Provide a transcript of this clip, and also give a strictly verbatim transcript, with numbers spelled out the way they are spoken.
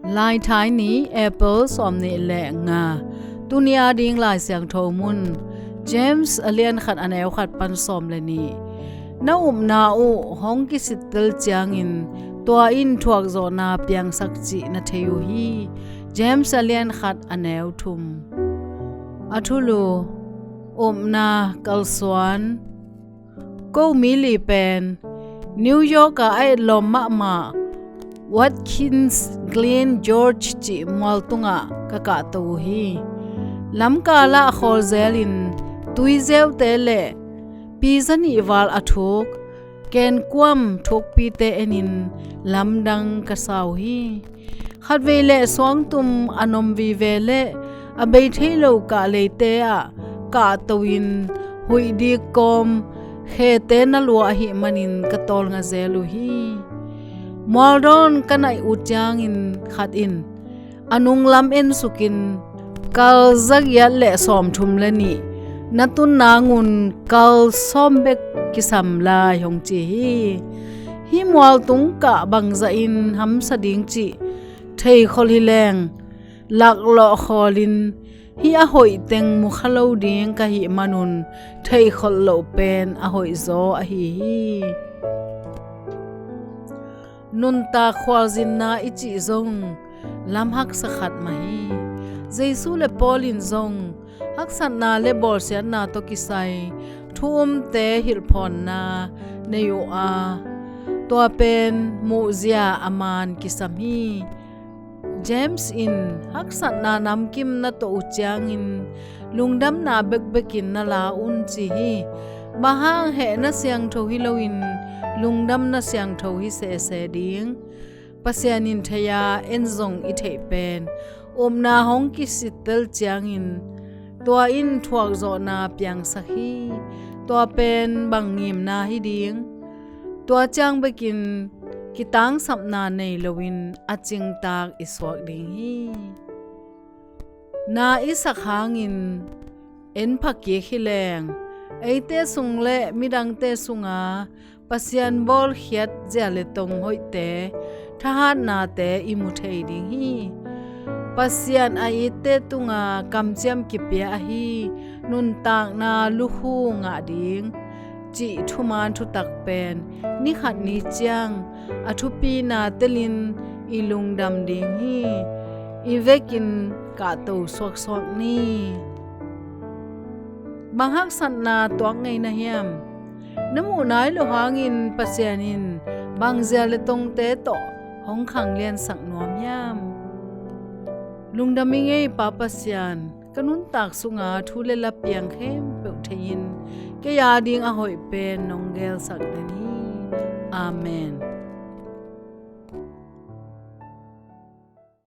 Laithai ni, April sawmnih le nga. Tuni a ding Lai Siangtho mun, James a lian khat a neu khat pan sawm le nih. Na upna uh hong kisittel ciangin tua in thuakzawhna piangsak cih na thei uh hi. James a lian khat a neu thum. A thulu, upna kalsuan. Ko mi li pen New York ah a etlawm mahmah Watkins Glen Gorge cih mual tungah ka kahto uh hi. Lamkal ah khawlzel in tuizeute le pi zanih val a thuk kenkuam thukpite enin lamdang ka sa uh hi. Khatvei le suangtum a nom vive le a bei thei lo kahleite ah kahto in huih dik kawm khete na lua ahih manin ka tawlnga zel uh hi. Mualdawn ka naih uh ciangin khat in a nunglam ensukin kal zagiat le sawmthum le nih na tun nangun kal sawm bek kisam lai hong ci hi. Hih mualtung kah bangzahin hamsa ding cih theikhol hi leng laklawh khawlin hih a hoih teng mukha lo ding ka hih manun theikhol loh pen a hoihzaw ahi hi. Nuntak khualzinna i cih zong lam haksa khat mah hi. Jesu le Paul in zong haksatna le bawlsiatna tawh kisai thu umte hilhphawnna nei uh a, tua pen muhzia a man kisam hi. James in haksatna namkim na tuah uh ciangin lungdamna bekbekin na la un ci hi. Bang hang hehna siangtho hi loin lungdamna siangtho hi sese ding? Pasian in thei a, en zong i theih pen upna hong kisittel ciangin tua in thuakzawhna piangsak hi. Tua pen bang ngimna hi ding? Tua ciang bekin kitangsapna nei loin a cingtak i suak ding hi. Na i sak hangin en phakik hi leng eite sung le midangte sunga Pasian bawlkhiat zia le tong hoihte, thahatnate i mu thei ding hi. Pasian a itte tunga kamciam kipia ahi nuntakna lukhu ngah ding cih thuman thutak pen ni khat ni ciang a thupina telin i lungdam ding hi. I vekin kahto suaksuak ni. Bang haksatna tuak ngei na hiam? Na muh nai loh hangin Pasian in bang zia le tongte tawh hong khangliansak nuam hiam? Lungdam i ngei Pa Pasian, ka nuntak sunga thu le la piang khempeuh thei-in kei a ding a hoih pen nong gelsak den hi. Amen.